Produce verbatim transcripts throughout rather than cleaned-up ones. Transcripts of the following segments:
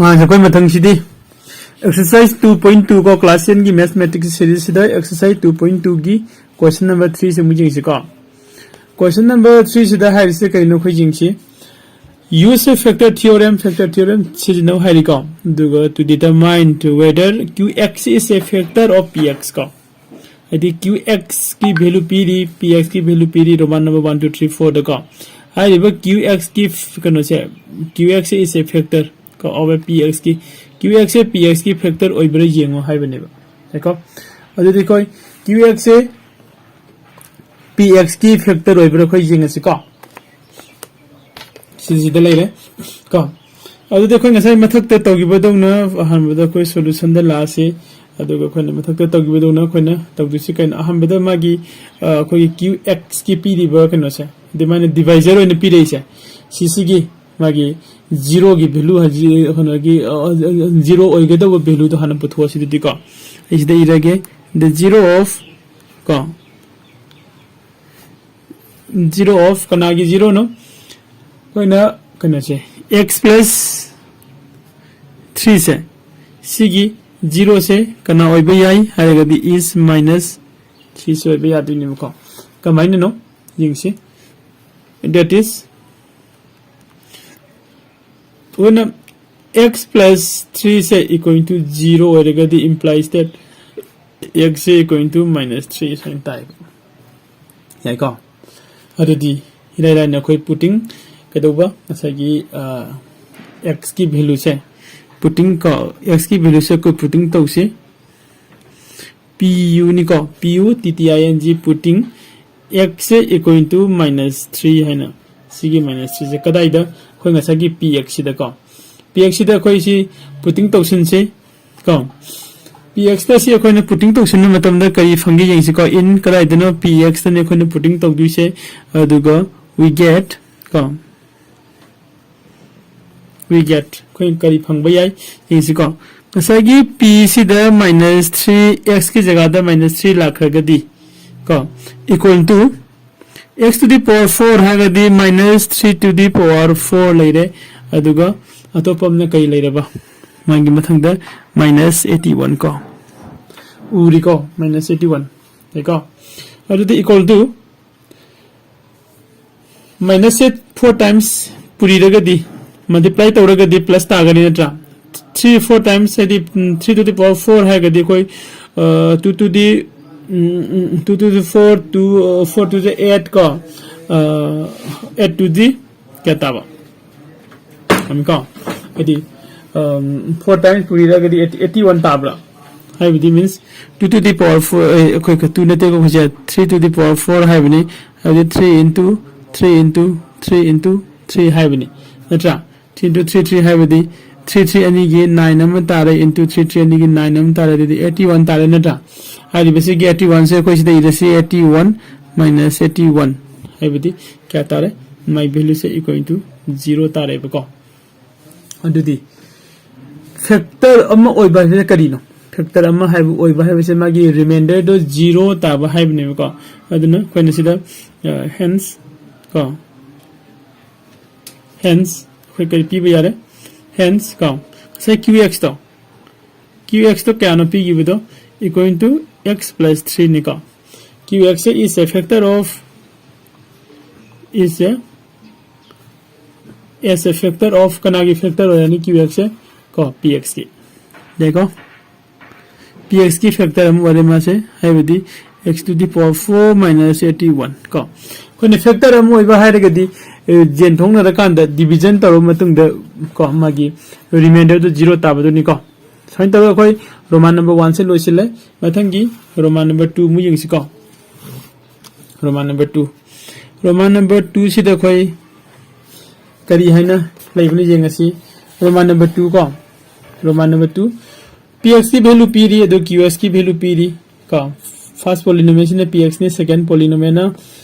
ꯑꯩꯈꯣꯏ ꯃꯊꯪꯁꯤꯗꯤ exercise two point two ꯀꯣ, class ten ꯒꯤ mathematics series ꯁꯤꯗ exercise two point two ꯒꯤ question number three ꯁꯦ ꯑꯃꯨꯛ ꯌꯦꯡꯁꯤꯀꯣ꯫ Question number three ꯁꯤꯗ ꯍꯥꯏꯔꯤꯁꯦ ꯀꯩꯅꯣ ꯑꯩꯈꯣꯏ ꯌꯦꯡꯁꯤ꯫ Use a factor theorem, factor theorem ꯁꯤꯖꯤꯟꯅꯧ ꯍꯥꯏꯔꯤꯀꯣ꯫ ꯑꯗꯨꯒ to determine whether Q X is a factor of P X ꯀꯣ꯫ ꯍꯥꯏꯗꯤ Q X ꯀꯤ value ꯄꯤꯔꯤ, P X ꯀꯤ value ꯄꯤꯔꯤ, Roman number one, two, three, four ꯗꯀꯣ꯫ ꯍꯥꯏꯔꯤꯕ Q X ꯀꯤ ꯀꯩꯅꯣꯁꯦ, Q X is a factor ꯀꯣ, over P X ꯀꯤ, Q X ꯁꯦ P X ꯀꯤ factor ꯑꯣꯏꯕ꯭ꯔꯥ ꯌꯦꯡꯉꯣ ꯍꯥꯏꯕꯅꯦꯕ꯫ ꯀꯣ꯫ ꯑꯗꯨꯗꯤ ꯑꯩꯈꯣꯏ Q X ꯁꯦ P X ꯀꯤ factor ꯑꯣꯏꯕ꯭ꯔꯥ ꯑꯩꯈꯣꯏ ꯌꯦꯡꯉꯁꯤꯀꯣ꯫ ꯁꯤꯁꯤꯗ ꯂꯩꯔꯦ ꯀꯣ꯫ ꯑꯗꯨꯗꯤ ꯑꯩꯈꯣꯏ ꯉꯁꯥꯏ ꯃꯊꯛꯇ ꯇꯧꯈꯤꯕꯗꯧꯅ ꯑꯍꯥꯟꯕꯗ ꯑꯩꯈꯣꯏ solution ꯗ ꯂꯥꯛꯑꯁꯤ꯫ ꯑꯗꯨꯒ ꯑꯩꯈꯣꯏꯅ ꯃꯊꯛꯇ ꯇꯧꯈꯤꯕꯗꯧꯅ ꯑꯩꯈꯣꯏꯅ ꯇꯧꯗꯣꯏꯁꯤ ꯀꯩꯅꯣ? ꯑꯍꯥꯟꯕꯗ ꯃꯥꯒꯤ, ꯑ, ꯑꯩꯈꯣꯏꯒꯤ Q X ꯀꯤ ꯄꯤꯔꯤꯕ ꯀꯩꯅꯣꯁꯦ, ꯑꯗꯨꯃꯥꯏꯅ divisor ꯑꯣꯏꯅ ꯄꯤꯔꯛꯏꯁꯦ, ꯁꯤꯁꯤꯒꯤ ꯃꯥꯒꯤ zero ꯒꯤ value ꯍꯥꯏꯁꯤ ꯑꯩꯈꯣꯏꯅꯒꯤ, ꯑ, zero ꯑꯣꯏꯒꯗꯧꯕ value ꯗꯣ ꯍꯥꯟꯅ ꯄꯨꯊꯣꯛꯑꯁꯤ ꯑꯗꯨꯗꯤꯀꯣ꯫ ꯑꯩ ꯁꯤꯗ ꯏꯔꯒꯦ, the zero of ꯀꯣ, zero of ꯀꯅꯥꯒꯤ zero ꯅꯣ? ꯑꯩꯈꯣꯏꯅ ꯀꯩꯅꯣꯁꯦ, x plus three ꯁꯦ, ꯁꯤꯒꯤ zero ꯁꯦ ꯀꯅꯥ ꯑꯣꯏꯕ ꯌꯥꯏ ꯍꯥꯏꯔꯒꯗꯤ is minus three ꯁꯦ ꯑꯣꯏꯕ ꯌꯥꯗꯣꯏꯅꯦꯕꯀꯣ꯫ ꯀꯃꯥꯏꯅꯅꯣ ꯌꯦꯡꯁꯤ꯫ That is, ꯑꯩꯈꯣꯏꯅ x plus three say equal to zero ꯑꯣꯏꯔꯒꯗꯤ implies that x is equal to minus three ꯁꯨꯃꯥꯏꯅ ꯇꯥꯏꯕ꯫ ꯌꯥꯏꯀꯣ? ꯑꯗꯨꯗꯤ ꯏꯔꯥꯏ ꯂꯥꯏꯅ ꯑꯩꯈꯣꯏ putting ꯀꯩꯗꯧꯕ? ꯉꯁꯥꯏꯒꯤ, ꯑ, x ꯀꯤ value ꯁꯦ putting ꯀꯣ, x ꯀꯤ value ꯁꯦ ꯑꯩꯈꯣꯏ putting ꯇꯧꯁꯤ꯫ P U ꯅꯤꯀꯣ, P U T T I N G putting x say equal to minus three ꯍꯥꯏꯅ, ꯁꯤꯒꯤ minus three ꯁꯦ ꯀꯗꯥꯏꯗ? ꯑꯩꯈꯣꯏ ꯉꯁꯥꯏꯒꯤ P X ꯁꯤꯗꯀꯣ, P X ꯁꯤꯗ ꯑꯩꯈꯣꯏ ꯁꯤ putting ꯇꯧꯁꯤꯟꯁꯤ ꯀꯣ꯫ P X ꯇ ꯁꯤ ꯑꯩꯈꯣꯏꯅ putting ꯇꯧꯁꯤꯟꯕ ꯃꯇꯝꯗ ꯀꯔꯤ ꯐꯪꯒꯦ ꯌꯦꯡꯁꯤꯀꯣ꯫ In ꯀꯗꯥꯏꯗꯅꯣ P X ꯇꯅꯤ ꯑꯩꯈꯣꯏꯅ putting ꯇꯧꯗꯣꯏꯁꯦ꯫ ꯑꯗꯨꯒ we get ꯀꯣ, we get ꯑꯩꯈꯣꯏ ꯀꯔꯤ ꯐꯪꯕ ꯌꯥꯏ ꯌꯦꯡꯁꯤꯀꯣ꯫ ꯉꯁꯥꯏꯒꯤ P ꯁꯤꯗ minus three, x ꯀꯤ ꯖꯒꯥꯗ minus three ꯂꯥꯛꯈ꯭ꯔꯒꯗꯤ ꯀꯣ, equal to x to the power four ꯍꯥꯏꯔꯒꯗꯤ minus three to the power four ꯂꯩꯔꯦ꯫ ꯑꯗꯨꯒ ꯑꯇꯣꯞꯄ ꯑꯃꯅ ꯀꯩ ꯂꯩꯔꯕ? ꯃꯥꯒꯤ ꯃꯊꯪꯗ minus eighty one ꯀꯣ, ꯎꯔꯤꯀꯣ, minus eighty one ꯀꯣ꯫ ꯑꯗꯨꯗꯤ equal to minus say four times ꯄꯨꯔꯤꯔꯒꯗꯤ, multiply ꯇꯧꯔꯒꯗꯤ plus ꯇꯥꯒꯅꯤ ꯅꯠꯇ꯭ꯔꯥ? Three four times ꯍꯥꯏꯗꯤ three to the power four ꯍꯥꯏꯔꯒꯗꯤ ꯑꯩꯈꯣꯏ two to the two to the four, two four to the eight ꯀꯣ, eight to the ꯀꯌꯥ ꯇꯥꯕ? ꯀꯣ, ꯍꯥꯏꯗꯤ four times ꯄꯨꯔꯤꯔꯒꯗꯤ eighty one ꯇꯥꯕ꯭ꯔꯥ? ꯍꯥꯏꯕꯗꯤ means two to the power four, ꯑꯩꯈꯣꯏ two ꯅꯠꯇꯦꯀꯣ, ꯑꯩꯈꯣꯏꯁꯦ three to the power four ꯍꯥꯏꯕꯅꯤ꯫ ꯍꯥꯏꯕꯗꯤ three into three into three into three ꯍꯥꯏꯕꯅꯤ ꯅꯠꯇ꯭ꯔꯥ? Three into three three ꯍꯥꯏꯕꯗꯤ three three ꯑꯅꯤꯒꯤ nine ꯑꯃ ꯇꯥꯔꯦ, into three three ꯑꯅꯤꯒꯤ nine ꯑꯃ ꯇꯥꯔꯦ, ꯑꯗꯨꯗꯤ eighty one ꯇꯥꯔꯦ ꯅꯠꯇ꯭ꯔꯥ? ꯍꯥꯏꯔꯤꯕꯁꯤꯒꯤ eighty one ꯁꯦ ꯑꯩꯈꯣꯏ ꯁꯤꯗ ꯏꯔꯁꯤ, eighty one minus eighty one ꯍꯥꯏꯕꯗꯤ ꯀꯌꯥ ꯇꯥꯔꯦ? My value say equal to zero ꯇꯥꯔꯦꯕꯀꯣ꯫ ꯑꯗꯨꯗꯤ factor ꯑꯃ ꯑꯣꯏꯕ ꯍꯥꯏꯕꯁꯤꯅ ꯀꯔꯤꯅꯣ? Factor ꯑꯃ ꯍꯥꯏꯕ ꯑꯣꯏꯕ ꯍꯥꯏꯕꯁꯦ ꯃꯥꯒꯤ remainder ꯗꯣ zero ꯇꯥꯕ ꯍꯥꯏꯕꯅꯦꯕꯀꯣ꯫ ꯑꯗꯨꯅ ꯑꯩꯈꯣꯏꯅ ꯁꯤꯗ hence ꯀꯣ, hence ꯑꯩꯈꯣꯏ ꯀꯔꯤ ꯄꯤꯕ ꯌꯥꯔꯦ? Hence ꯀꯣ, ꯉꯁꯥꯏ Q X ꯇꯣ, Q X ꯇꯣ ꯀꯌꯥꯅꯣ ꯄꯤꯈꯤꯕꯗꯣ? Equal to x plus three ꯅꯤꯀꯣ꯫ Q X is a factor of, is a, as a factor of, ꯀꯅꯥꯒꯤ factor ꯑꯣꯏꯔꯅꯤ? Q X ꯁꯦ ꯀꯣ, P X ꯀꯤ꯫ ꯌꯥꯏꯀꯣ? P X ꯀꯤ factor ꯑꯃ ꯑꯣꯏꯔꯦ ꯃꯥꯁꯦ, ꯍꯥꯏꯕꯗꯤ x to the power four minus eighty one ꯀꯣ꯫ ꯑꯩꯈꯣꯏꯅ factor ꯑꯃ ꯑꯣꯏꯕ ꯍꯥꯏꯔꯒꯗꯤ, ꯑꯦ, ꯌꯦꯟꯊꯣꯛꯅꯔꯀꯥꯟꯗ division ꯇꯧꯔꯕ ꯃꯇꯨꯡꯗ ꯀꯣ, ꯃꯥꯒꯤ remainder ꯗꯨ zero ꯇꯥꯕꯗꯨꯅꯤꯀꯣ꯫ ꯁꯨꯃꯥꯏꯅ ꯇꯧꯔꯒ ꯑꯩꯈꯣꯏ Roman number one ꯁꯦ ꯂꯣꯏꯁꯤꯜꯂꯦ꯫ ꯃꯊꯪꯒꯤ Roman number two ꯑꯃꯨꯛ ꯌꯦꯡꯁꯤꯀꯣ꯫ Roman number two, Roman number two ꯁꯤꯗ ꯑꯩꯈꯣꯏ ꯀꯔꯤ ꯍꯥꯏꯅ ꯂꯩꯕꯅꯣ ꯌꯦꯡꯉꯁꯤ꯫ Roman number two ꯀꯣ, Roman number two, P X ꯀꯤ value ꯄꯤꯔꯤ, ꯑꯗꯨ Q X ꯀꯤ value ꯄꯤꯔꯤ ꯀꯣ꯫ First polynomial ꯁꯤꯅ P X ꯅꯤ, second polynomial ꯅ,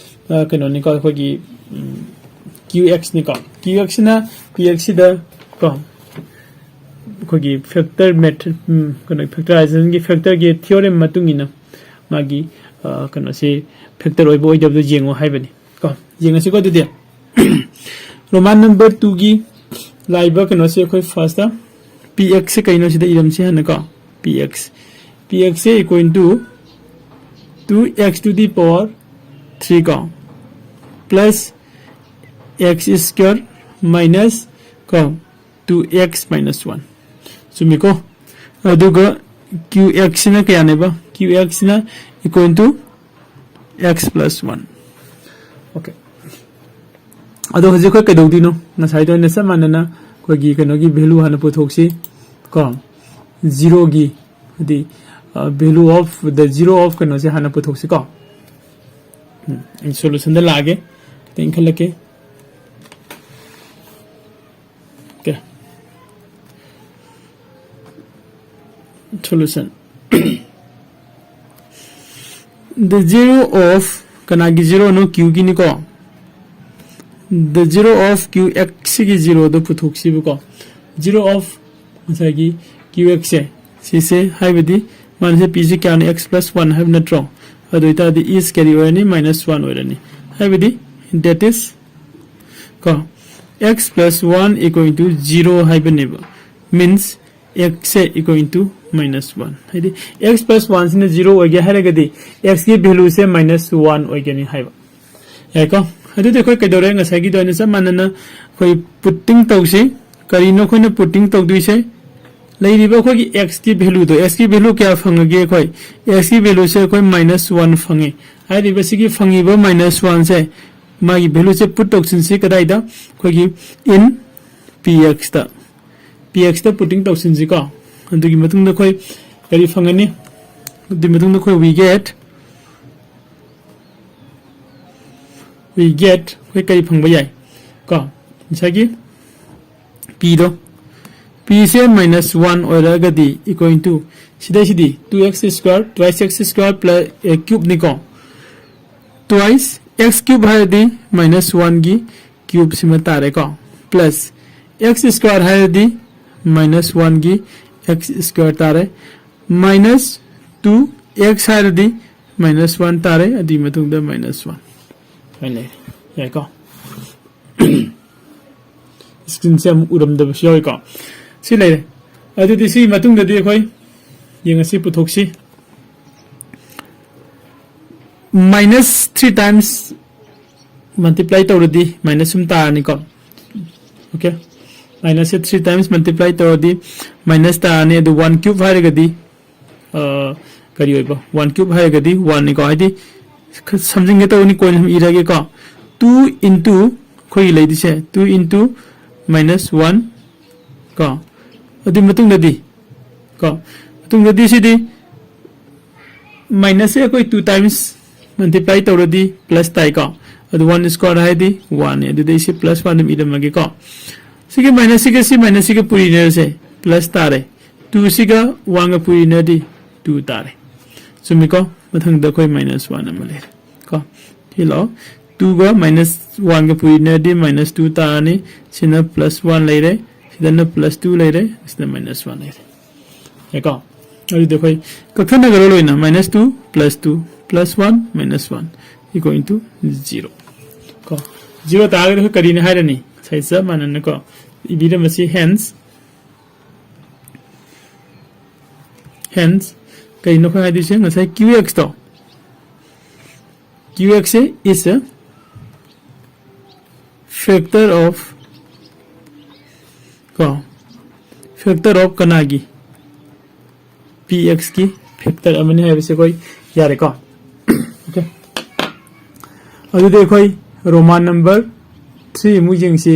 ꯑ, ꯀꯩꯅꯣꯅꯤꯀꯣ, ꯑꯩꯈꯣꯏꯒꯤ, ꯎꯝ, Q X ꯅꯤꯀꯣ꯫ Q X ꯁꯤꯅ P X ꯁꯤꯗ ꯀꯣ, ꯑꯩꯈꯣꯏꯒꯤ factor method, ꯎꯝ, ꯀꯩꯅꯣ, factorization ꯒꯤ, factor ꯒꯤ theorem ꯃꯇꯨꯡ ꯏꯟꯅ ꯃꯥꯒꯤ, ꯑ, ꯀꯩꯅꯣꯁꯤ factor ꯑꯣꯏꯕ ꯑꯣꯏꯗꯕꯗꯨ ꯌꯦꯡꯉꯣ ꯍꯥꯏꯕꯅꯤ ꯀꯣ꯫ ꯌꯦꯡꯉꯁꯤꯀꯣ ꯑꯗꯨꯗꯤ꯫ Roman number two ꯒꯤ ꯂꯥꯛꯏꯕ ꯀꯩꯅꯣꯁꯦ ꯑꯩꯈꯣꯏ first ꯇ P X ꯁꯦ ꯀꯩꯅꯣ ꯁꯤꯗ ꯏꯔꯝꯁꯤ ꯍꯥꯟꯅꯀꯣ꯫ P X, P X say equal to two x to the power three ꯀꯣ, plus x square minus ꯀꯣ two x minus one꯫ ꯆꯨꯝꯃꯤꯀꯣ? ꯑꯗꯨꯒ Q X ꯁꯤꯅ ꯀꯌꯥꯅꯦꯕ? Q X ꯁꯤꯅ equal to x plus one꯫ Okay꯫ ꯑꯗꯣ ꯍꯧꯖꯤꯛ ꯑꯩꯈꯣꯏ ꯀꯩꯗꯧꯗꯣꯏꯅꯣ? ꯉꯁꯥꯏꯗꯣ ꯑꯩꯅ ꯆꯞ ꯃꯥꯟꯅꯅ ꯑꯩꯈꯣꯏꯒꯤ ꯀꯩꯅꯣꯒꯤ value ꯍꯥꯟꯅ ꯄꯨꯊꯣꯛꯁꯤ ꯀꯣ, zero ꯒꯤ, ꯍꯥꯏꯗꯤ value of the zero of ꯀꯩꯅꯣꯁꯦ ꯍꯥꯟꯅ ꯄꯨꯊꯣꯛꯁꯤ ꯀꯣ꯫ ꯎꯝ, ꯑꯩ solution ꯗ ꯂꯥꯛꯑꯒꯦ, ꯈꯤꯇꯪ ꯏꯟꯈꯠꯂꯛꯀꯦ꯫ Okay꯫ Solution꯫ The zero of ꯀꯅꯥꯒꯤ zero no? Q ꯒꯤꯅꯤꯀꯣ꯫ The zero of Q X ꯒꯤ zero ꯗꯣ ꯄꯨꯊꯣꯛꯁꯤꯕꯀꯣ꯫ Zero of ꯉꯁꯥꯏꯒꯤ Q X ꯁꯦ, ꯁꯤꯁꯦ ꯍꯥꯏꯕꯗꯤ ꯃꯥꯅꯁꯦ P ꯁꯦ ꯀꯌꯥꯅꯣ? X plus one ꯍꯥꯏꯕ ꯅꯠꯇ꯭ꯔꯣ? ꯑꯗꯨ ꯑꯣꯏꯇꯥꯔꯗꯤ is ꯀꯔꯤ ꯑꯣꯏꯔꯅꯤ? Minus one ꯑꯣꯏꯔꯅꯤ꯫ ꯍꯥꯏꯕꯗꯤ that is ꯀꯣ, x plus one equal to zero ꯍꯥꯏꯕꯅꯦꯕ꯫ Means x say equal to minus one꯫ ꯍꯥꯏꯗꯤ x plus one ꯁꯤꯅ zero ꯑꯣꯏꯒꯦ ꯍꯥꯏꯔꯒꯗꯤ x ꯀꯤ value ꯁꯦ minus one ꯑꯣꯏꯒꯅꯤ ꯍꯥꯏꯕ꯫ ꯌꯥꯏꯀꯣ? ꯑꯗꯨꯗꯤ ꯑꯩꯈꯣꯏ ꯀꯩꯗꯧꯔꯦ? ꯉꯁꯥꯏꯒꯤꯗꯣ ꯑꯩꯅ ꯆꯞ ꯃꯥꯟꯅꯅ ꯑꯩꯈꯣꯏ putting ꯇꯧꯁꯤ꯫ ꯀꯔꯤꯅꯣ ꯑꯩꯈꯣꯏꯅ putting ꯇꯧꯗꯣꯏꯁꯦ? ꯂꯩꯔꯤꯕ ꯑꯩꯈꯣꯏꯒꯤ x ꯀꯤ value ꯗꯣ, x ꯀꯤ value ꯀꯌꯥ ꯐꯪꯉꯒꯦ ꯑꯩꯈꯣꯏ? X ꯀꯤ value ꯁꯦ ꯑꯩꯈꯣꯏ minus one ꯐꯪꯉꯦ꯫ ꯍꯥꯏꯔꯤꯕ ꯁꯤꯒꯤ ꯐꯪꯉꯤꯕ minus one ꯁꯦ, ꯃꯥꯒꯤ value ꯁꯦ put ꯇꯧꯁꯤꯟꯁꯤ ꯀꯗꯥꯏꯗ? ꯑꯩꯈꯣꯏꯒꯤ in P X ꯇ꯫ P X ꯇ putting ꯇꯧꯁꯤꯟꯁꯤꯀꯣ꯫ ꯑꯗꯨꯒꯤ ꯃꯇꯨꯡꯗ ꯑꯩꯈꯣꯏ ꯀꯔꯤ ꯐꯪꯒꯅꯤ? ꯑꯗꯨꯒꯤ ꯃꯇꯨꯡꯗ ꯑꯩꯈꯣꯏ we get, we get ꯑꯩꯈꯣꯏ ꯀꯔꯤ ꯐꯪꯕ ꯌꯥꯏ? ꯀꯣ, ꯉꯁꯥꯏꯒꯤ P ꯗꯣ, P ꯁꯦ minus one ꯑꯣꯏꯔꯒꯗꯤ equal to ꯁꯤꯗꯩꯁꯤꯗꯤ two x square twice x square plus cube ꯅꯤꯀꯣ꯫ Twice x cube ꯍꯥꯏꯔꯗꯤ minus one ꯒꯤ cube ꯁꯤꯃ ꯇꯥꯔꯦꯀꯣ, plus x square ꯍꯥꯏꯔꯗꯤ minus one ꯒꯤ x square ꯇꯥꯔꯦ, minus two x ꯍꯥꯏꯔꯗꯤ minus one ꯇꯥꯔꯦ, ꯑꯗꯨꯒꯤ ꯃꯇꯨꯡꯗ minus one ꯁꯨꯃꯥꯏꯅ ꯂꯩꯔꯦ꯫ ꯌꯥꯏꯀꯣ? ꯁ꯭ꯀ꯭ꯔꯤꯟꯁꯦ ꯑꯃꯨꯛ ꯎꯔꯝꯗꯕꯁꯨ ꯌꯥꯎꯏꯀꯣ꯫ ꯁꯤ ꯂꯩꯔꯦ꯫ ꯑꯗꯨꯗꯤ ꯁꯤꯒꯤ ꯃꯇꯨꯡꯗꯗꯤ ꯑꯩꯈꯣꯏ ꯌꯦꯡꯉꯁꯤ, ꯄꯨꯊꯣꯛꯁꯤ꯫ Minus three times multiply ꯇꯧꯔꯗꯤ minus ꯁꯨꯝ ꯇꯥꯔꯅꯤꯀꯣ꯫ Okay, minus ꯁꯦ three times multiply ꯇꯧꯔꯗꯤ minus ꯇꯥꯔꯅꯤ꯫ ꯑꯗꯨ one cube ꯍꯥꯏꯔꯒꯗꯤ, ꯑ, ꯀꯔꯤ ꯑꯣꯏꯕ? One cube ꯍꯥꯏꯔꯒꯗꯤ one ꯅꯤꯀꯣ꯫ ꯍꯥꯏꯗꯤ, ꯈꯔ ꯁꯝꯖꯤꯟꯒꯦ ꯇꯧꯕꯅꯤ, ꯀꯣꯟꯅ ꯁꯨꯝ ꯏꯔꯒꯦꯀꯣ꯫ Two into, ꯑꯩꯈꯣꯏꯒꯤ ꯂꯩꯗꯣꯏꯁꯦ two into minus one ꯀꯣ꯫ ꯑꯗꯨꯒꯤ ꯃꯇꯨꯡꯗꯗꯤ ꯀꯣ, ꯃꯇꯨꯡꯗꯗꯤ ꯁꯤꯗꯤ minus ꯁꯦ ꯑꯩꯈꯣꯏ two times multiply ꯇꯧꯔꯗꯤ plus ꯇꯥꯏꯀꯣ꯫ ꯑꯗꯨ one square ꯍꯥꯏꯗꯤ one ꯅꯤ꯫ ꯑꯗꯨꯗꯤ ꯑꯩꯁꯦ plus one ꯑꯗꯨꯝ ꯏꯔꯝꯃꯒꯦꯀꯣ꯫ ꯁꯤꯒꯤ minus ꯁꯤꯒ ꯁꯤ minus ꯁꯤꯒ ꯄꯨꯔꯤꯅꯔꯁꯦ, plus ꯇꯥꯔꯦ꯫ Two ꯁꯤꯒ one ꯒ ꯄꯨꯔꯤꯅꯔꯗꯤ two ꯇꯥꯔꯦ꯫ ꯆꯨꯝꯃꯤꯀꯣ? ꯃꯊꯪꯗ ꯑꯩꯈꯣꯏ minus one ꯑꯃ ꯂꯩꯔꯦ ꯀꯣ꯫ ꯁꯤ ꯂꯥꯛꯑꯣ꯫ Two ꯒ minus one ꯒ ꯄꯨꯔꯤꯅꯔꯗꯤ minus two ꯇꯥꯔꯅꯤ꯫ ꯁꯤꯅ plus one ꯂꯩꯔꯦ, ꯁꯤꯗꯅ plus two ꯂꯩꯔꯦ, ꯁꯤꯗ minus one ꯂꯩꯔꯦ꯫ ꯌꯥꯏꯀꯣ? ꯑꯗꯨꯗꯤ ꯑꯩꯈꯣꯏ ꯀꯛꯊꯠꯅꯒꯔꯣ ꯂꯣꯏꯅ, minus two plus two plus one minus one equal to zero ꯀꯣ꯫ Zero ꯇꯥꯔꯒꯗꯤ ꯑꯩꯈꯣꯏ ꯀꯔꯤꯅꯤ ꯍꯥꯏꯔꯅꯤ? ꯉꯁꯥꯏ ꯆꯞ ꯃꯥꯟꯅꯅꯀꯣ ꯏꯕꯤꯔꯝꯃꯁꯤ, hence, hence ꯀꯩꯅꯣ ꯑꯩꯈꯣꯏ ꯍꯥꯏꯗꯣꯏꯁꯦ? ꯉꯁꯥꯏ Q X to, Q X say is a factor of ꯀꯣ, factor of ꯀꯅꯥꯒꯤ? P X ꯀꯤ factor ꯑꯃꯅꯤ ꯍꯥꯏꯕꯁꯦ ꯑꯩꯈꯣꯏ ꯌꯥꯔꯦꯀꯣ꯫ Okay, ꯑꯗꯨꯗꯤ ꯑꯩꯈꯣꯏ Roman number three ꯑꯃꯨꯛ ꯌꯦꯡꯁꯤ꯫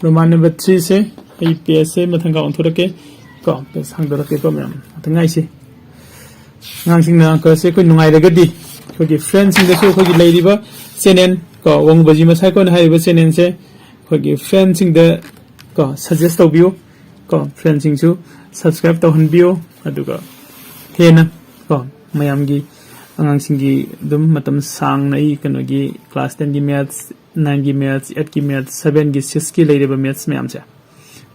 Roman number three ꯁꯦ ꯑꯩ page ꯁꯦ ꯃꯊꯪꯒ ꯑꯣꯟꯊꯣꯔꯛꯀꯦ ꯀꯣ, page ꯍꯥꯡꯗꯣꯔꯛꯀꯦꯀꯣ ꯃꯌꯥꯝ, ꯉꯥꯛꯇ ꯉꯥꯏꯁꯤ꯫ ꯑꯉꯥꯡꯁꯤꯡꯅ ꯑꯪꯀꯁꯦ ꯑꯩꯈꯣꯏ ꯅꯨꯡꯉꯥꯏꯔꯒꯗꯤ ꯑꯩꯈꯣꯏꯒꯤ friend ꯁꯤꯡꯗꯁꯨ ꯑꯩꯈꯣꯏꯒꯤ ꯂꯩꯔꯤꯕ channel ꯀꯣ, ꯋꯥꯡꯉꯨꯕꯖꯤ ꯃꯁꯥꯏꯀꯣꯟ ꯍꯥꯏꯔꯤꯕ channel ꯁꯦ ꯑꯩꯈꯣꯏꯒꯤ friend ꯁꯤꯡꯗ ꯀꯣ suggest ꯇꯧꯕꯤꯌꯨ ꯀꯣ, friend ꯁꯤꯡꯁꯨ subscribe ꯇꯧꯍꯟꯕꯤꯌꯨ꯫ ꯑꯗꯨꯒ ꯍꯦꯟꯅ ꯀꯣ ꯃꯌꯥꯝꯒꯤ, ꯑꯉꯥꯡꯁꯤꯡꯒꯤ ꯑꯗꯨꯝ ꯃꯇꯝ ꯁꯥꯡꯅ ꯑꯩ ꯀꯩꯅꯣꯒꯤ class ten ꯒꯤ maths, nine ꯒꯤ maths, eight ꯀꯤ maths, seven ꯒꯤ, six ꯀꯤ ꯂꯩꯔꯤꯕ maths ꯃꯌꯥꯝꯁꯦ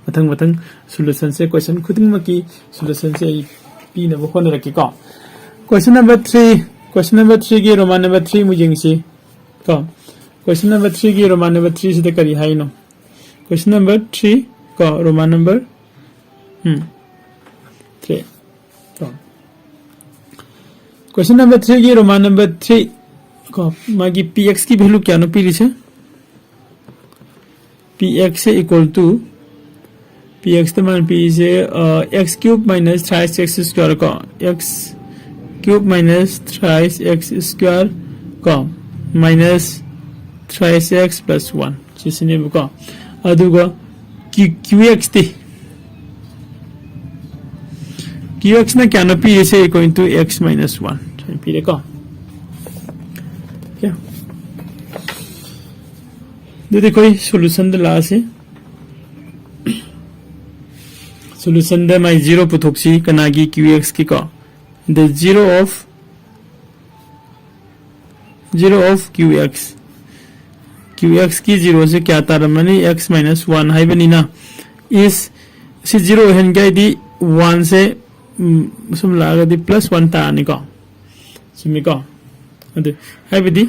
ꯃꯊꯪ ꯃꯊꯪ solution ꯁꯦ, question ꯈꯨꯗꯤꯡꯃꯛꯀꯤ solution ꯁꯦ ꯑꯩ ꯄꯤꯅꯕ ꯍꯣꯠꯅꯔꯛꯀꯦꯀꯣ꯫ Question number three, question number three ꯒꯤ Roman number three ꯑꯃꯨꯛ ꯌꯦꯡꯁꯤ ꯀꯣ꯫ Question number three ꯒꯤ Roman number three ꯁꯤꯗ ꯀꯔꯤ ꯍꯥꯏꯅꯣ? Question number three ꯀꯣ, Roman number ꯎꯝ three ꯀꯣ꯫ Question number three ꯒꯤ Roman number three ꯀꯣ, ꯃꯥꯒꯤ P X ꯀꯤ value ꯀꯌꯥꯅꯣ ꯄꯤꯔꯤꯁꯦ? P X say equal to P X ꯇ ꯃꯥꯅ ꯄꯤꯔꯤꯁꯦ x cube minus thrice x square ꯀꯣ, x cube minus thrice x square ꯀꯣ, minus thrice x plus one ꯁꯤꯁꯤꯅꯦꯕꯀꯣ꯫ ꯑꯗꯨꯒ Q, Q X T, Q X ꯅ ꯀꯌꯥꯅꯣ ꯄꯤꯔꯤꯁꯦ? Equal to x minus one ꯁꯨꯃꯥꯏꯅ ꯄꯤꯔꯦꯀꯣ꯫ Okay꯫ ꯑꯗꯨꯗꯤ ꯑꯩꯈꯣꯏ solution ꯗ ꯂꯥꯛꯑꯁꯤ꯫ Solution ꯗ ꯃꯥꯏ zero ꯄꯨꯊꯣꯛꯁꯤ ꯀꯅꯥꯒꯤ? Q X ꯀꯤꯀꯣ꯫ The zero of, zero of Q X, Q X ꯀꯤ zero ꯁꯦ ꯀꯌꯥ ꯇꯥꯔꯝꯃꯅꯤ? X minus one ꯍꯥꯏꯕꯅꯤꯅ is, ꯁꯤ zero ꯑꯣꯏꯍꯟꯒꯦ ꯍꯥꯏꯗꯤ one ꯁꯦ ꯎꯝ, ꯁꯨꯝ ꯂꯥꯛꯑꯒꯗꯤ plus one ꯇꯥꯔꯅꯤꯀꯣ꯫ ꯆꯨꯝꯃꯤꯀꯣ? ꯑꯗꯨ ꯍꯥꯏꯕꯗꯤ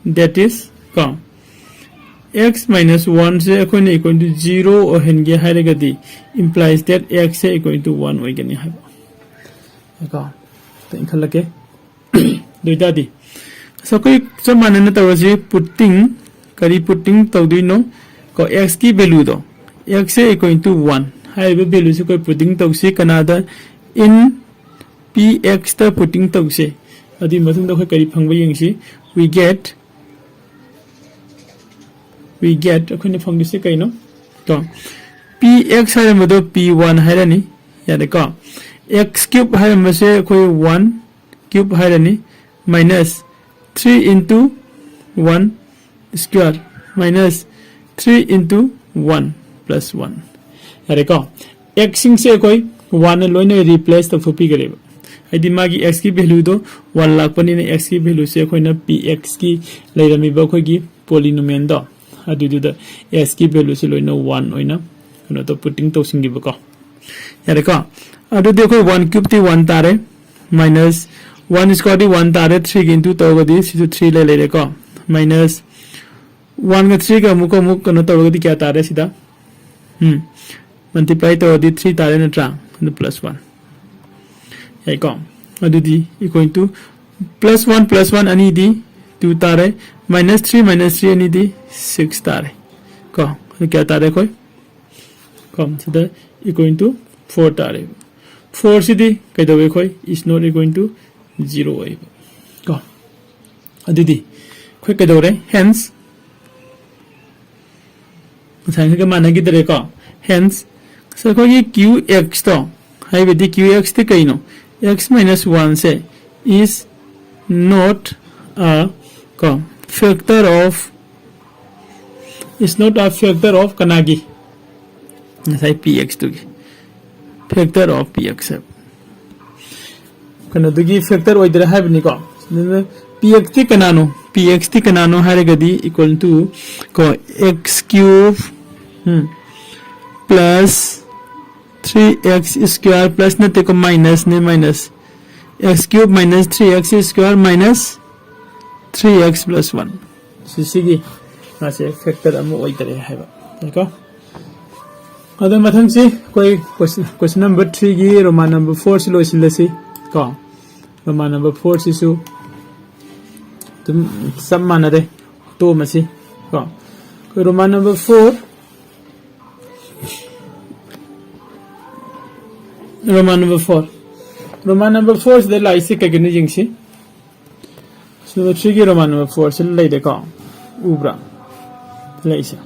that is ꯀꯣ, x minus one ꯁꯦ ꯑꯩꯈꯣꯏꯅ equal to zero ꯑꯣꯏꯍꯟꯒꯦ ꯍꯥꯏꯔꯒꯗꯤ implies that x say equal to one ꯑꯣꯏꯒꯅꯤ ꯍꯥꯏꯕ ꯀꯣ꯫ ꯑꯝꯇ ꯏꯟꯈꯠꯂꯛꯀꯦ꯫ ꯑꯗꯨ ꯑꯣꯏꯇꯥꯔꯗꯤ ꯑꯁ ꯑꯩꯈꯣꯏ ꯆꯞ ꯃꯥꯟꯅꯅ ꯇꯧꯔꯁꯤ꯫ Putting, ꯀꯔꯤ putting ꯇꯧꯗꯣꯏꯅꯣ ꯀꯣ? X ꯀꯤ value ꯗꯣ, x say equal to one ꯍꯥꯏꯔꯤꯕ value ꯁꯦ ꯑꯩꯈꯣꯏ putting ꯇꯧꯁꯤ꯫ ꯀꯅꯥꯗ? In P X ꯇ putting ꯇꯧꯁꯦ꯫ ꯑꯗꯨꯒꯤ ꯃꯇꯨꯡꯗ ꯑꯩꯈꯣꯏ ꯀꯔꯤ ꯐꯪꯕ ꯌꯦꯡꯁꯤ꯫ We get, we get, ꯑꯩꯈꯣꯏꯅ ꯐꯪꯗꯣꯏꯁꯦ ꯀꯩꯅꯣ? ꯀꯣ, P X ꯍꯥꯏꯔꯝꯕꯗꯣ P one ꯍꯥꯏꯔꯅꯤ꯫ ꯌꯥꯔꯦꯀꯣ? X cube ꯍꯥꯏꯔꯝꯕꯁꯦ ꯑꯩꯈꯣꯏ one cube ꯍꯥꯏꯔꯅꯤ, minus three into one square minus three into one plus one꯫ ꯌꯥꯔꯦꯀꯣ? X ꯁꯤꯡꯁꯦ ꯑꯩꯈꯣꯏ one ꯅ ꯂꯣꯏꯅ replace ꯇꯧꯊꯣꯛꯄꯤꯈ꯭ꯔꯦꯕ꯫ ꯍꯥꯏꯗꯤ ꯃꯥꯒꯤ x ꯀꯤ value ꯗꯣ one ꯂꯥꯛꯄꯅꯤꯅ x ꯀꯤ value ꯁꯦ ꯑꯩꯈꯣꯏꯅ P X ꯀꯤ ꯂꯩꯔꯝꯃꯤꯕ ꯑꯩꯈꯣꯏꯒꯤ polynomial ꯗꯣ ꯑꯗꯨꯗꯨꯗ x ꯀꯤ value ꯁꯦ ꯂꯣꯏꯅ one ꯑꯣꯏꯅ ꯀꯩꯅꯣ ꯇꯧ, putting ꯇꯧꯁꯤꯟꯈꯤꯕꯀꯣ꯫ ꯌꯥꯔꯦꯀꯣ? ꯑꯗꯨꯗꯤ ꯑꯩꯈꯣꯏ one cube ꯇꯤ one ꯇꯥꯔꯦ, minus one square ꯗꯤ one ꯇꯥꯔꯦ, three ꯒꯤ into ꯇꯧꯔꯒꯗꯤ ꯁꯤꯁꯨ three ꯂꯩ ꯂꯩꯔꯦꯀꯣ, minus ꯋꯥꯟꯒ ꯊ꯭ꯔꯤꯒ ꯑꯃꯨꯛꯀ ꯑꯃꯨꯛ ꯀꯩꯅꯣ ꯇꯧꯔꯒꯗꯤ ꯀꯌꯥ ꯇꯥꯔꯦ ꯁꯤꯗ? ꯎꯝ, ꯃꯜꯇꯤꯄ꯭ꯂꯥꯏ ꯇꯧꯔꯗꯤ ꯊ꯭ꯔꯤ ꯇꯥꯔꯦ ꯅꯠꯇ꯭ꯔꯥ? ꯑꯗꯨ ꯄ꯭ꯂꯁ ꯋꯥꯟ꯫ ꯌꯥꯏꯀꯣ? ꯑꯗꯨꯗꯤ equal to plus one plus one ꯑꯅꯤꯗꯤ ꯇꯨ ꯇꯥꯔꯦ, minus three minus three ꯑꯅꯤꯗꯤ ꯁꯤꯛꯁ ꯇꯥꯔꯦ꯫ ꯀꯣ, ꯑꯗꯨ ꯀꯌꯥ ꯇꯥꯔꯦ ꯑꯩꯈꯣꯏ? ꯀꯣ, ꯁꯤꯗ equal to ꯐꯣꯔ ꯇꯥꯔꯦ꯫ ꯐꯣꯔꯁꯤꯗꯤ ꯀꯩꯗꯧꯋꯦ ꯑꯩꯈꯣꯏ? Is not equal to zero ꯑꯣꯏꯕ꯫ ꯀꯣ, ꯑꯗꯨꯗꯤ ꯑꯩꯈꯣꯏ ꯀꯩꯗꯧꯔꯦ? Hence ꯉꯁꯥꯏꯒ ꯃꯥꯟꯅꯈꯤꯗ꯭ꯔꯦꯀꯣ꯫ Hence ꯉꯁꯥꯏ ꯑꯩꯈꯣꯏꯒꯤ q x ꯇꯣ, ꯍꯥꯏꯕꯗꯤ q x ꯇꯤ ꯀꯩꯅꯣ? X minus one say is not a, ꯀꯣ, factor of, is not a factor of ꯀꯅꯥꯒꯤ? ꯉꯁꯥꯏ p x ꯇꯨꯒꯤ factor of p x ꯍꯥꯏꯕ꯫ ꯀꯩꯅꯣꯗꯨꯒꯤ factor ꯑꯣꯏꯗ꯭ꯔꯦ ꯍꯥꯏꯕꯅꯤꯀꯣ꯫ ꯑꯗꯨꯅ p x ꯇꯤ ꯀꯅꯥꯅꯣ? P x ꯇꯤ ꯀꯅꯥꯅꯣ ꯍꯥꯏꯔꯒꯗꯤ equal to ꯀꯣ, x cube, ꯎꯝ, plus three x square plus ꯅꯠꯇꯦꯀꯣ, minus ꯅꯦ, minus x cube minus three x square minus three x plus one꯫ ꯁꯤꯁꯤꯒꯤ ꯃꯥꯁꯦ factor ꯑꯃ ꯑꯣꯏꯗ꯭ꯔꯦ ꯍꯥꯏꯕ꯫ ꯀꯣ, ꯑꯗꯣ ꯃꯊꯪꯁꯤ ꯑꯩꯈꯣꯏ question, question number three ꯒꯤ Roman number four ꯁꯤ ꯂꯣꯏꯁꯤꯜꯂꯁꯤ ꯀꯣ꯫ Roman number four ꯁꯤꯁꯨ ꯑꯗꯨꯝ ꯆꯞ ꯃꯥꯟꯅꯔꯦ, ꯇꯣꯛꯑꯃꯁꯤ ꯀꯣ꯫ ꯑꯩꯈꯣꯏ Roman number four, Roman number four, Roman number four ꯁꯤꯗ ꯂꯥꯛꯏꯁꯦ ꯀꯩꯒꯤꯅꯣ ꯌꯦꯡꯁꯤ꯫ Number three ꯒꯤ Roman number four ꯁꯤ ꯂꯩꯔꯦꯀꯣ, ꯎꯕ꯭ꯔꯥ? ꯂꯩꯁꯦ,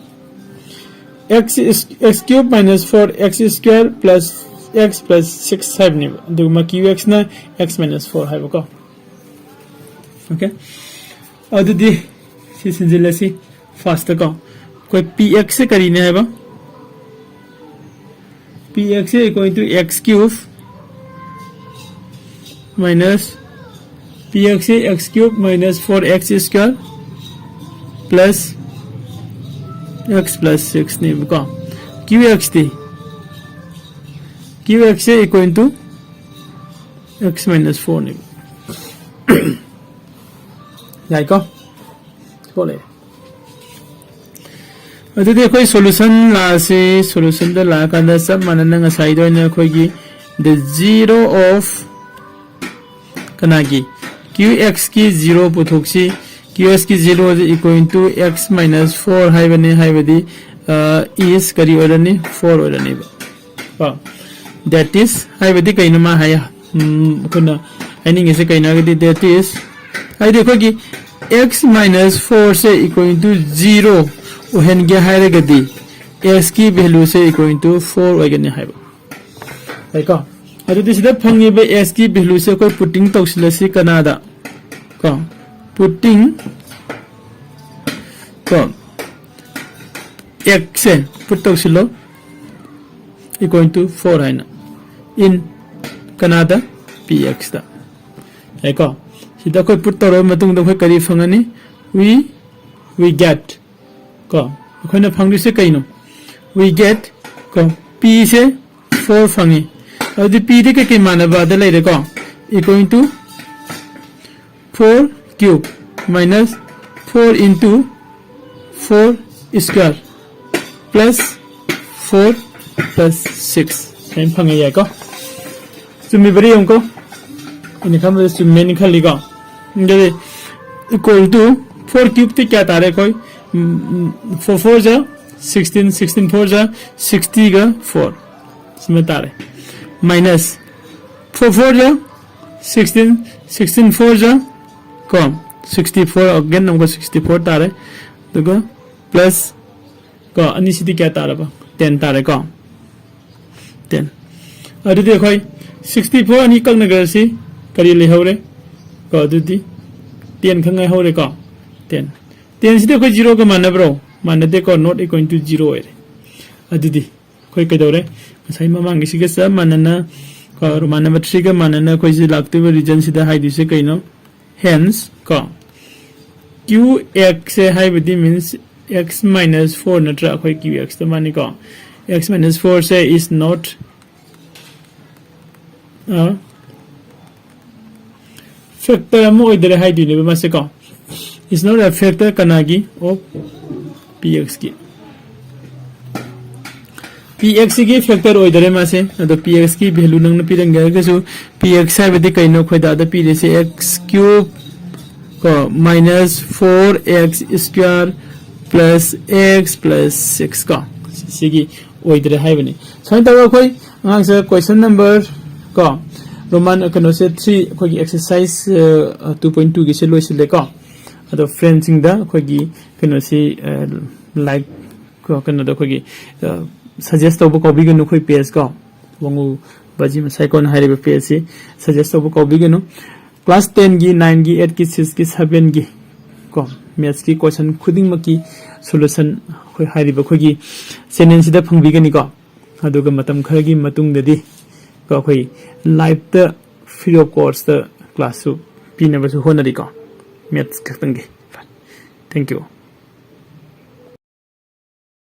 x is x cube minus four x square plus x plus six ꯍꯥꯏꯕꯅꯦꯕ, ꯑꯗꯨꯒ q x ꯅ x minus four ꯍꯥꯏꯕꯀꯣ꯫ Okay, ꯑꯗꯨꯗꯤ ꯁꯤ ꯁꯤꯟꯖꯤꯜꯂꯁꯤ꯫ First ꯀꯣ, ꯑꯩꯈꯣꯏ p x ꯁꯦ ꯀꯔꯤꯅꯦ ꯍꯥꯏꯕ? P x is equal to x cube minus, p x is x cube minus four x square plus x plus six ꯅꯦꯕꯀꯣ꯫ Q x T, q x is equal to x minus four ꯅꯦꯕ꯫ ꯌꯥꯏꯀꯣ? ꯊꯣꯛꯂꯛꯑꯦ꯫ ꯑꯗꯨꯗꯤ ꯑꯩꯈꯣꯏ solution ꯂꯥꯛꯑꯁꯤ꯫ Solution ꯗ ꯂꯥꯛꯑꯀꯥꯟꯗ ꯆꯞ ꯃꯥꯟꯅꯅ ꯉꯁꯥꯏꯗ ꯑꯣꯏꯅ ꯑꯩꯈꯣꯏꯒꯤ the zero of ꯀꯅꯥꯒꯤ? Qx ꯀꯤ zero ꯄꯨꯊꯣꯛꯁꯤ꯫ Qx ꯀꯤ zero is equal to x minus four ꯍꯥꯏꯕꯅꯤ, ꯍꯥꯏꯕꯗꯤ is ꯀꯔꯤ ꯑꯣꯏꯔꯅꯤ? Four ꯑꯣꯏꯔꯅꯤꯕ꯫ ꯀꯣ, that is ꯍꯥꯏꯕꯗꯤ ꯀꯩꯅꯣ ꯃꯥ ꯍꯥꯏ? ꯎꯝ, ꯑꯩꯈꯣꯏꯅ ꯍꯥꯏꯅꯤꯡꯉꯤꯁꯦ ꯀꯩꯅꯣ ꯍꯥꯏꯔꯒꯗꯤ, that is ꯍꯥꯏꯗꯤ ꯑꯩꯈꯣꯏꯒꯤ x minus four say equal to zero ꯑꯣꯏꯍꯟꯒꯦ ꯍꯥꯏꯔꯒꯗꯤ x ꯀꯤ value say equal to four ꯑꯣꯏꯒꯅꯤ ꯍꯥꯏꯕ꯫ ꯂꯩꯀꯣ? ꯑꯗꯨꯗꯤ ꯁꯤꯗ ꯐꯪꯉꯤꯕ x ꯀꯤ value ꯁꯦ ꯑꯩꯈꯣꯏ putting ꯇꯧꯁꯤꯜꯂꯁꯤ ꯀꯅꯥꯗ? ꯀꯣ, putting ꯀꯣ, x say put ꯇꯧꯁꯤꯜꯂꯣ equal to four ꯍꯥꯏꯅ, in ꯀꯅꯥꯗ? Px ꯇ꯫ ꯌꯥꯏꯀꯣ? ꯁꯤꯗ ꯑꯩꯈꯣꯏ put ꯇꯧꯔꯕ ꯃꯇꯨꯡꯗ ꯑꯩꯈꯣꯏ ꯀꯔꯤ ꯐꯪꯒꯅꯤ? We, we get ꯀꯣ, ꯑꯩꯈꯣꯏꯅ ꯐꯪꯗꯣꯏꯁꯦ ꯀꯩꯅꯣ? We get ꯀꯣ, P ꯁꯦ four ꯐꯪꯉꯤ꯫ ꯑꯗꯨꯗꯤ P ꯗꯤ ꯀꯩꯀꯩ ꯃꯥꯟꯅꯕꯗ ꯂꯩꯔꯦꯀꯣ? Equal to four cube minus four into four square plus four plus six ꯍꯥꯏꯅ ꯐꯪꯉꯦ꯫ ꯌꯥꯏꯀꯣ? ꯆꯨꯝꯃꯤꯕꯗꯤ ꯌꯦꯡꯉꯨꯀꯣ꯫ ꯑꯩꯅ ꯈꯟꯕꯗ ꯆꯨꯝꯃꯦꯅ ꯈꯜꯂꯤꯀꯣ꯫ ꯑꯗꯨꯗꯤ equal to four cube T ꯀꯌꯥ ꯇꯥꯔꯦ ꯑꯩꯈꯣꯏ? ꯎꯝ, four four ꯖ sixteen, sixteen four ꯖ sixty ꯒ four꯫ ꯁꯤꯃ ꯇꯥꯔꯦ꯫ Minus four four ꯖ sixteen, sixteen four ꯖ ꯀꯣ, sixty four, again ꯑꯃꯨꯛꯀ sixty four ꯇꯥꯔꯦ꯫ ꯑꯗꯨꯒ plus ꯀꯣ, ꯑꯅꯤꯁꯤꯗꯤ ꯀꯌꯥ ꯇꯥꯔꯕ? Ten ꯇꯥꯔꯦꯀꯣ꯫ Ten꯫ ꯑꯗꯨꯗꯤ ꯑꯩꯈꯣꯏ sixty four ꯑꯅꯤ ꯀꯛꯅꯈ꯭ꯔꯁꯤ, ꯀꯔꯤ ꯂꯩꯍꯧꯔꯦ? ꯀꯣ, ꯑꯗꯨꯗꯤ ten ꯈꯛ ꯉꯥꯏꯍꯧꯔꯦꯀꯣ꯫ Ten꯫ Ten ꯁꯤꯗꯤ ꯑꯩꯈꯣꯏ zero ꯒ ꯃꯥꯟꯅꯕ꯭ꯔꯣ? ꯃꯥꯟꯅꯗꯦꯀꯣ, not equal to zero ꯑꯣꯏꯔꯦ꯫ ꯑꯗꯨꯗꯤ ꯑꯩꯈꯣꯏ ꯀꯩꯗꯧꯔꯦ? ꯉꯁꯥꯏ ꯃꯃꯥꯡꯒꯤꯁꯤꯒ ꯆꯞ ꯃꯥꯟꯅꯅ, ꯀꯣ, Roman number three ꯒ ꯃꯥꯟꯅꯅ ꯑꯩꯈꯣꯏꯁꯦ ꯂꯥꯛꯇꯣꯏꯕ reason ꯁꯤꯗ ꯍꯥꯏꯗꯣꯏꯁꯦ ꯀꯩꯅꯣ? Hence ꯀꯣ, Q X ꯁꯦ ꯍꯥꯏꯕꯗꯤ means x minus four ꯅꯠꯇ꯭ꯔꯥ? ꯑꯩꯈꯣꯏ Q X ꯇ ꯃꯥꯅꯤꯀꯣ꯫ X minus four say is not, ꯑ, factor ꯑꯃ ꯑꯣꯏꯗꯔꯦ ꯍꯥꯏꯗꯣꯏꯅꯦꯕ ꯃꯥꯁꯦꯀꯣ꯫ Is not a factor ꯀꯅꯥꯒꯤ? Of P X ꯀꯤ꯫ P X ꯁꯤꯒꯤ factor ꯑꯣꯏꯗꯣꯔꯦ ꯃꯥꯁꯦ꯫ ꯑꯗꯣ P X ꯀꯤ value ꯅꯪꯅ ꯄꯤꯔꯝꯒꯦ ꯍꯥꯏꯔꯒꯁꯨ, P X ꯍꯥꯏꯕꯗꯤ ꯀꯩꯅꯣ? ꯑꯩꯈꯣꯏꯗ ꯑꯗ ꯄꯤꯔꯤꯁꯦ x cube ꯀꯣ, minus four x square plus x plus six ꯀꯣ, ꯁꯤꯒꯤ ꯑꯣꯏꯗ꯭ꯔꯦ ꯍꯥꯏꯕꯅꯤ꯫ ꯁꯨꯃꯥꯏꯅ ꯇꯧꯔꯒ ꯑꯩꯈꯣꯏ ꯑꯉꯥꯡꯁꯦ question number ꯀꯣ, Roman ꯀꯩꯅꯣꯁꯦ three, ꯑꯩꯈꯣꯏꯒꯤ exercise two point two ꯒꯤꯁꯦ ꯂꯣꯏꯁꯤꯜꯂꯦꯀꯣ꯫ ꯑꯗꯣ friendꯁꯤꯡꯗ ꯑꯩꯈꯣꯏꯒꯤ ꯀꯩꯅꯣꯁꯤ, like ꯀꯣ, ꯀꯩꯅꯣꯗ ꯑꯩꯈꯣꯏꯒꯤ suggest ꯇꯧꯕ ꯀꯥꯎꯕꯤꯒꯅꯨ꯫ ꯑꯩꯈꯣꯏ page ꯀꯣ, ꯋꯥꯉꯨ ꯕꯥꯖꯤ ꯃꯁꯥꯏꯀꯣꯟ ꯍꯥꯏꯔꯤꯕ page ꯁꯤ suggest ꯇꯧꯕ ꯀꯥꯎꯕꯤꯒꯅꯨ꯫ Class ten ꯒꯤ, nine ꯒꯤ, eight ꯀꯤ, six ꯀꯤ, seven ꯒꯤ ꯀꯣ, maths ꯀꯤ question ꯈꯨꯗꯤꯡꯃꯛꯀꯤ solution ꯑꯩꯈꯣꯏ ꯍꯥꯏꯔꯤꯕ ꯑꯩꯈꯣꯏꯒꯤ channel ꯁꯤꯗ ꯐꯪꯕꯤꯒꯅꯤꯀꯣ꯫ ꯑꯗꯨꯒ ꯃꯇꯝ ꯈꯔꯒꯤ ꯃꯇꯨꯡꯗꯗꯤ ꯀꯣ, ꯑꯩꯈꯣꯏ live ꯇ free of cost ꯇ class ꯁꯨ ꯄꯤꯅꯕꯁꯨ ꯍꯣꯠꯅꯔꯤꯀꯣ, maths ꯈꯛꯇꯪꯒꯤ꯫ Thank you꯫